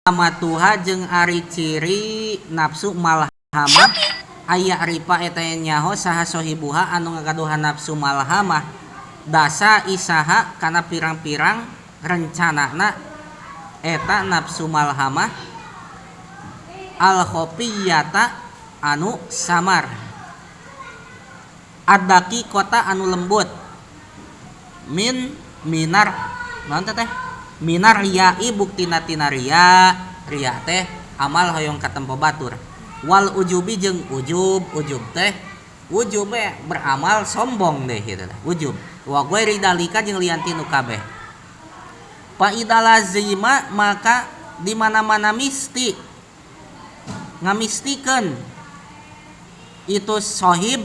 Matuha jeung ari ciri nafsu malhamah aya ripa eta nyaho saha sohibuha anu ngagaduhan nafsu malhamah dasa isaha kana pirang-pirang rencanana eta nafsu malhamah al khafiyata anu samar adaki kota anu lembut min minar naon teh minar riai buktina tina ria ria teh amal hoyong katempo batur wal ujubi jeung ujub ujub teh ujub we beramal sombong deh gitu teh ujub wa ghairi dalika jeung lian ti nu kabeh fa idza lazima maka di mana-mana misti ngamistikeun itu sohib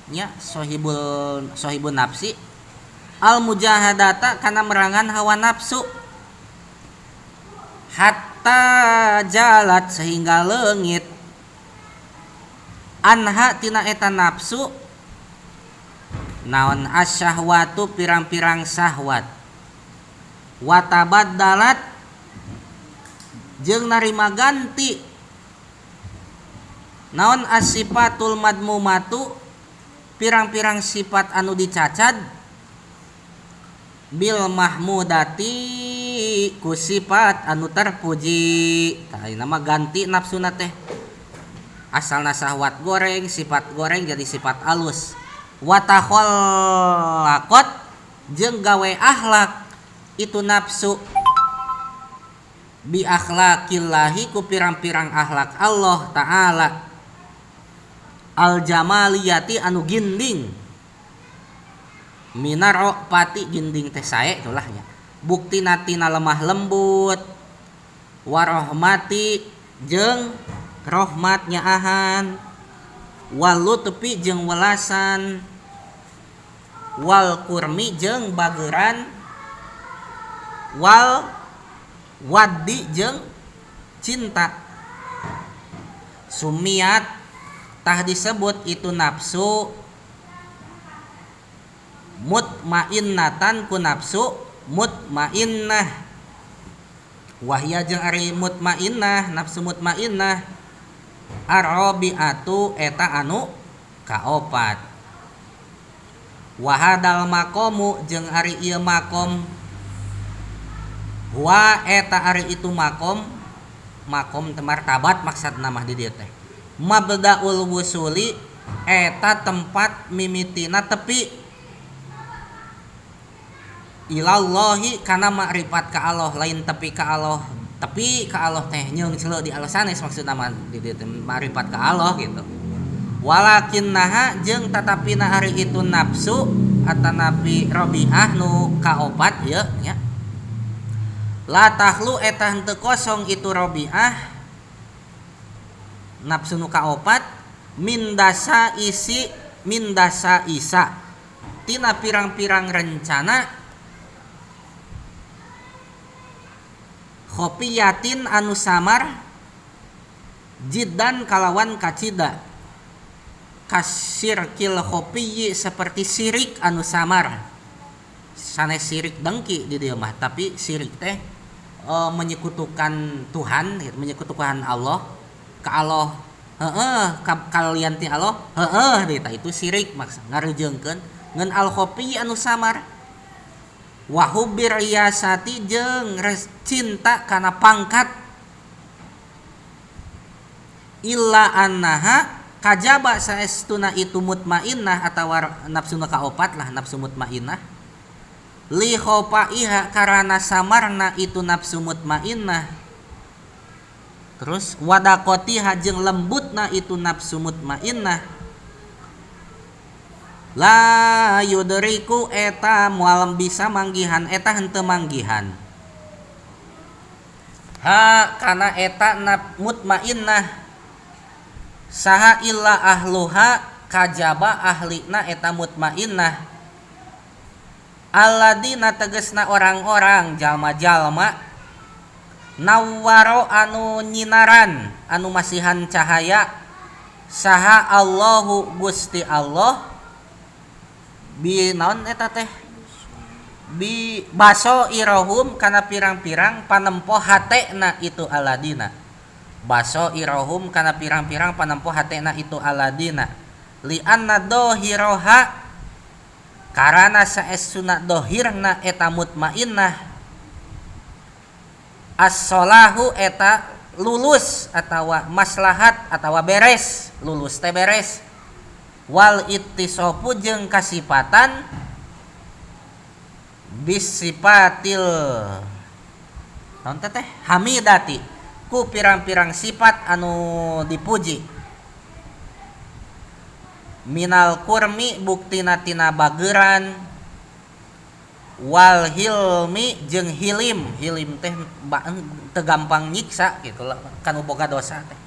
nya sohibul sohibun nafsi al mujahadata kana merangan hawa nafsu hatta jalat sehingga leungit anha tina eta nafsu naon asyahwatu pirang-pirang syahwat watabaddalat jeung narima ganti naon asifatul madmumatu pirang-pirang sifat anu dicacad bil mahmudati ku sifat anu terpuji. Tah ayeuna mah ganti nafsuna teh asalna syahwat goreng sifat goreng jadi sifat alus wa takhallaqat jeung gawe akhlak itu nafsu bi akhlaqillahi ku pirang-pirang akhlak Allah taala al jamaliyati anu ginding minaro pati ginding teh sae itulah nya buktina tina lemah lembut warohmati jeung rahmat nyaahan wal lutfi jeung welasan wal kurmi jeung bageran wal waddi jeung cinta sumiat tah disebut itu nafsu mutmainnatan ku nafsu mutmainnah wahya jeung ari mutmainnah nafsu mutmainnah arrobiatu eta anu kaopat wahadal maqamu jeung ari ieu makom wa eta ari itu makom makom teh martabat maksudna mah di dieu teh mabdaul wusuli eta tempat mimitina tepi ilallahi kana makrifat ka Allah lain tepi ka Allah tepi ka Allah teh nyeungceuleuh di Allah sanes maksudna mah di dieu teh makrifat ka Allah gitu walakinnaha jeung tatapina ari itu nafsu atanapi robiah nu kaopat ieu nya la tahlu eta henteu kosong itu robiah nafsu nu kaopat min dasa isi min dasa isa tina pirang-pirang rencana khofiyatin anu samar jiddan kalawan kacida kasirkil khofiyi seperti sirik anu samar sanes sirik dengki di dieu mah tapi sirik teh menyekutukan Tuhan gitu, menyekutukan Allah ka Allah heeh kalian ti Allah heeh eta itu sirik maksud ngarejeungkeun ngan al khofiyi anu samar wa hubbir riyasati jeung cinta kana pangkat illa annaha kajaba saestuna itu mutmainnah atawa nafsu nu kaopat lah nafsu mutmainnah li khofaiha karana samarna itu nafsu mutmainnah terus wadaqatiha jeung lembutna itu nafsu mutmainnah la yudriku eta moal bisa manggihan eta henteu manggihan ha kana eta mutmainnah saha illa ahluha kajaba ahlina eta mutmainnah alladina tegesna orang-orang jalma-jalma nawwaro anu nyinaran anu masihan cahaya saha Allahu Gusti Allah bi naon eta teh Bi baso irohum kana pirang-pirang panempo hatena itu aladina. Baso irohum kana pirang-pirang panempo hatena itu aladina. Li anna dohiroha karana saestuna dohirna eta mutmainnah as-solahu eta lulus atawa maslahat atawa beres, lulus teh beres. Wal ittisofu jeung kasipatan bisipatil naon teh hamidati ku pirang-pirang sifat anu dipuji minal kurmi buktina tina bageran wal hilmi jeung hilim, hilim teh teu gampang nyiksa gitu lah kanu boga dosa teh.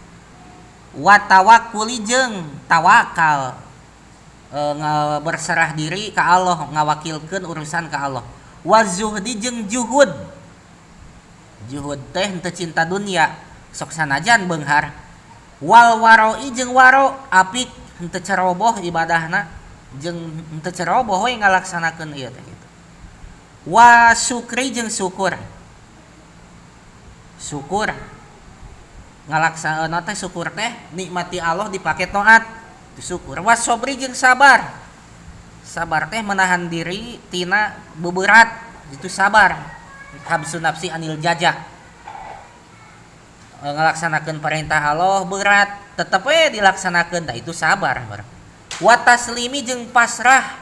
Wa tawakkuli jeung tawakal, berserah diri ka Allah, ngawakilkeun urusan ka Allah. Wa zuhdi jeung juhud, juhud teh henteu cinta dunia sok sanajan beunghar. Wal waroi jeung waro apik henteu ceroboh ibadahna jeung henteu ceroboh we ngalaksanakeun ieu teh kitu. Wa syukri jeung syukur, syukur ngalaksanakeun teh syukur teh nikmati Allah dipake taat syukur. Wa sabri jeung sabar, sabar teh menahan diri tina beberat itu sabar. Habsu nafsi anil jaja, ngalaksanakeun perintah Allah berat tetep we dilaksanakeun, tah itu sabar. Wa taslimi jeung pasrah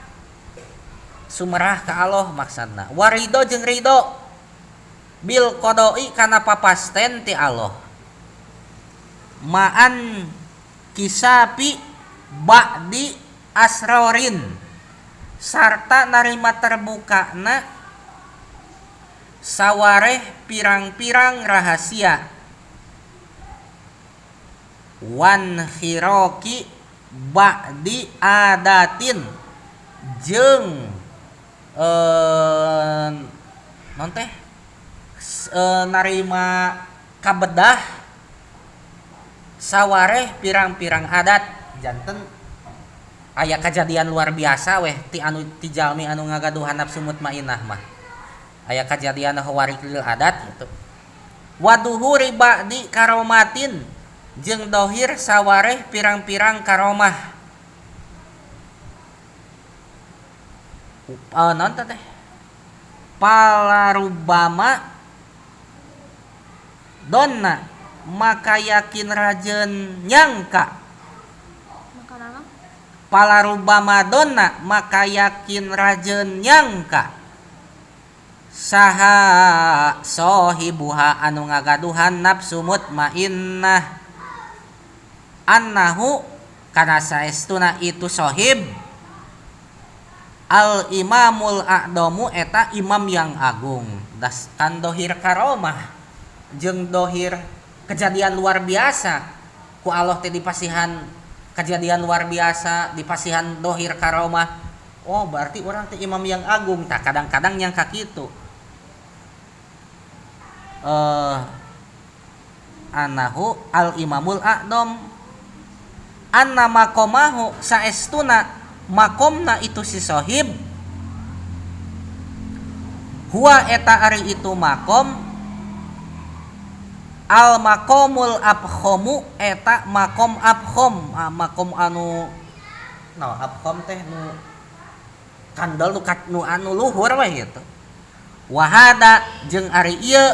sumerah ka Allah maksudna. Wa ridho jeung ridho bil qada'i kana papasten ti Allah ma'an kisapi ba'di asrorin sarta narima terbukana sawareh pirang-pirang rahasia wan khiroki ba'di adatin jeung non teh narima kabedah sawareh pirang-pirang adat. Janten aya kejadian luar biasa weh ti anu ti jalmi anu ngagaduhan nafsu mutmainah mah aya kejadian khawarij lil adat gitu. Waduhuri ba'di karomatin jeung dohir sawareh pirang-pirang karomah. Non teh palarubama donna maka yakin rajeun nyangka, palarubama donna maka yakin rajeun nyangka saha sohibuha anu ngagaduhan nafsu mutmainnah annahu kana saestuna itu sohib al imamul a'damu eta imam yang agung. Das kan dohir karomah jeung dohir kejadian luar biasa ku Allah teh dipasihan kejadian luar biasa, dipasihan dohir karomah. Oh berarti orang teh imam yang agung. Tah kadang-kadang nyangka kitu. Anahu al imamul a'dam anna maqamahu saestuna makomna itu si sohib huwa eta ari itu makom al makomul abkhomu eta makom abkhom, makom anu no abkhom teh nu kandel nu anu luhur we gitu. Wahada jeung ari ieu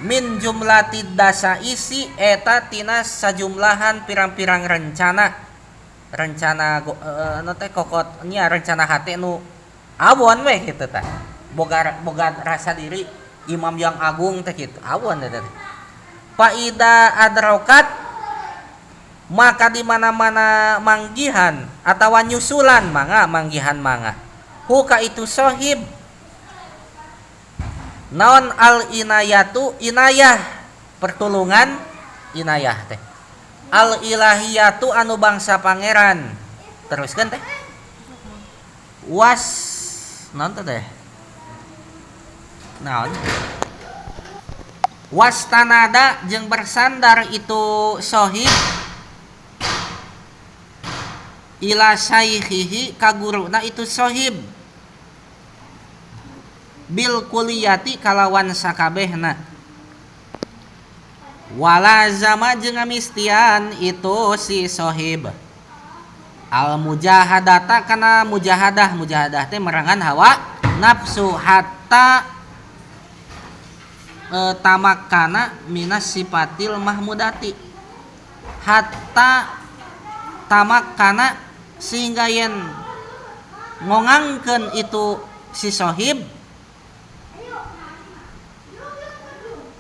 min jumlati dasa isi eta tina sajumlahan pirang-pirang rencana, rencana nu teh kokot nya rencana hate nu awon we kitu tah. Boga boga rasa diri imam yang agung teh kitu awon teh. Faida adrokat maka di mana-mana manggihan atawa nyusulan mangga manggihan mangga huka itu sohib naon al inayatu inayah pertulungan inayah teh al ilahiyatu anu bangsa pangeran. Teruskan teh was naon teh naon wastanada jeung bersandar itu sohib ila syaikhihi ka guruna itu sohib. bil kuliyati kalawan sakabehna. Walazama jeung ngamistian itu si sohib al mujahadata kana mujahadah, mujahadah teh merangan hawa nafsu hatta tamakkana minas sifatil mahmudati, hatta tamakkana sehingga yen ngongangkeun itu si sohib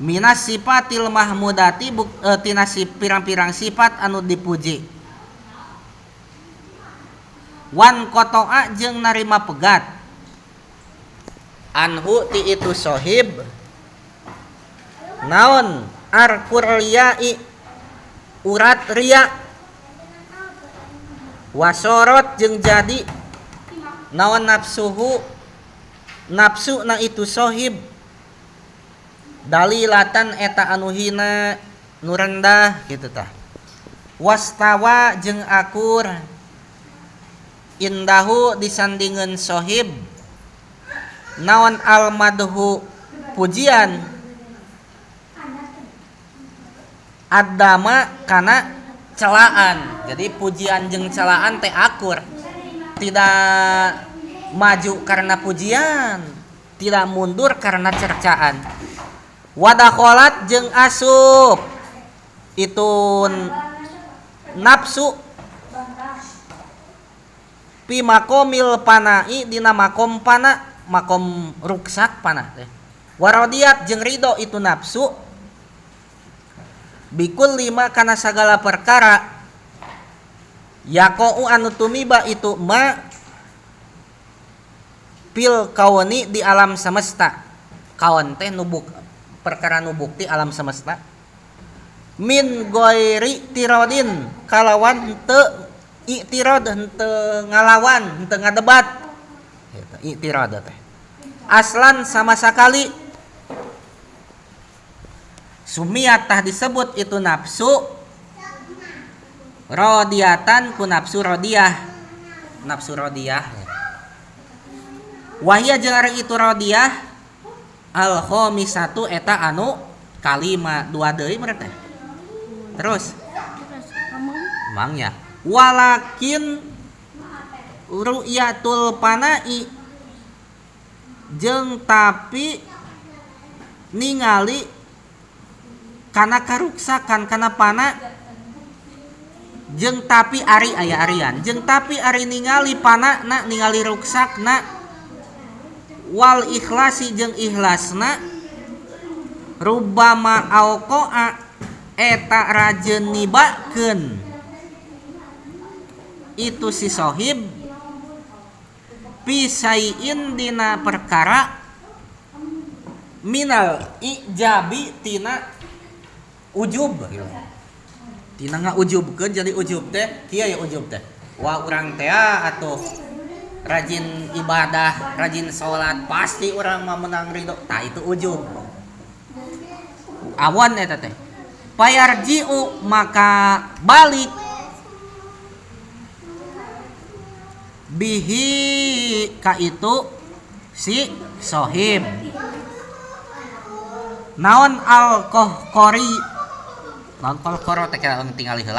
minas sifatil mahmudati tina si pirang-pirang sifat anu dipuji. Wan kotoa jeung narima pegat anhu ti itu sohib naon arkur riyai urat riya wasorot jeung jadi naon nafsuhu nafsu na itu sohib dalilatan eta anu hina nu rendah kitu tah. Wastawa jeung akur indahu disandingeun sohib naon almadhu pujian adama kana celaan. Jadi pujian jeung celaan teh akur, tidak maju karena pujian, tidak mundur karena cercaan. Wadakholat jeung asup itu nafsu pi makomil panai dina makom pana, makom ruksak pana teh. Warodiat jeung ridho itu nafsu bikul lima kana sagala perkara yaqau anu tumiba itu ma pil kaoni di alam semesta. Kaon teh nubuk perkara nu bukti alam semesta min goiri tirodin kalawan teu i'tirad henteu ngalawan henteu ngadebat eta i'tirad teh aslan sama sakali. Sumiat tah disebut itu nafsu rodiatan ku nafsu rodiah, nafsu rodiah. Wahia jeung ari itu rodiah al khamisatu eta anu kalima dua deui meureun teh. Terus mangnya walakin ru'yatul panai jeung tapi ningali kana karuksakan kana pana jeung tapi ari aya arian jeung tapi ari ningali pana na ningali ruksakna wal ikhlasi jeung ikhlasna rubama auqaa eta rajeun nibakeun itu si sohib pisaiin dina perkara minal ijabi tina ujub tina ngaujubkeun. Jadi ujub teh kieu ya, ujub teh wah urang teh atuh rajin ibadah, rajin salat pasti urang mah menang ridho. Tah itu ujub awan eta teh. Payarji'u maka balik bihi ka itu si sohib naon al kohkori naon kohkoro teh kira tinggali heula.